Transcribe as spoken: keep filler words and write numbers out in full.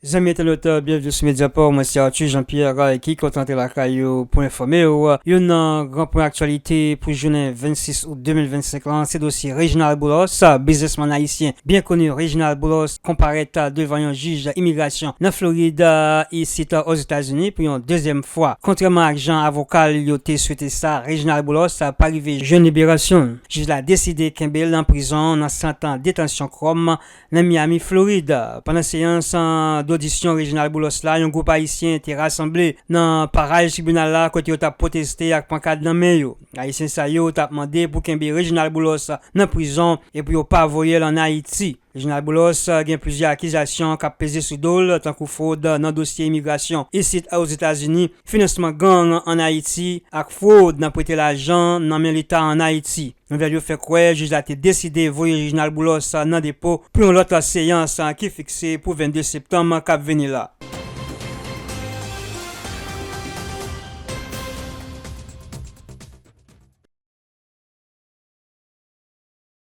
Zanmi entènot, byenveni sou Mediaport. Mwen se Arthur Jean-Pierre, ki kontan antre lakay ou pou enfòme w. Youn nan gran pwen aktyalite pou jounen vennsis out de mil vennsenk lan, se dosye Reginald Boulos, biznismann ayisyen byen koni Reginald Boulos, konparèt devan yon jij imigrasyon nan Florid, isit Ozetazini, pou yon dezyèm fwa. Kontrèman ak jan avoka l yo te swete sa, Reginald Boulos pa rive jwenn liberasyon l. Jij la deside kenbe l nan prizon nan sant detansyon Kròm nan Miami, Florid. Pandan seyans dodisyon Reginald Boulos la, yon gwoup ayisyen te rasanble nan paraj tribinal la kote yo t ap pwoteste ak pankad nan men yo. Ayisyen sa yo t ap mande pou kenbe Reginald Boulos nan prizon e pou yo pa voye l ann Ayiti. Reginald Boulos gen plizyè akizasyon k ap peze sou do l, tankou fwod nan dosye imigrasyon isit Ozetazini, finansman gang ann Ayiti ak fwod nan prete lajan nan men Leta ann Ayiti. Nouvèl yo fè kwè jij la te deside voye Reginald Boulos nan depo pou yon lòt seyans ki fikse pou vennde septanm k ap vini la.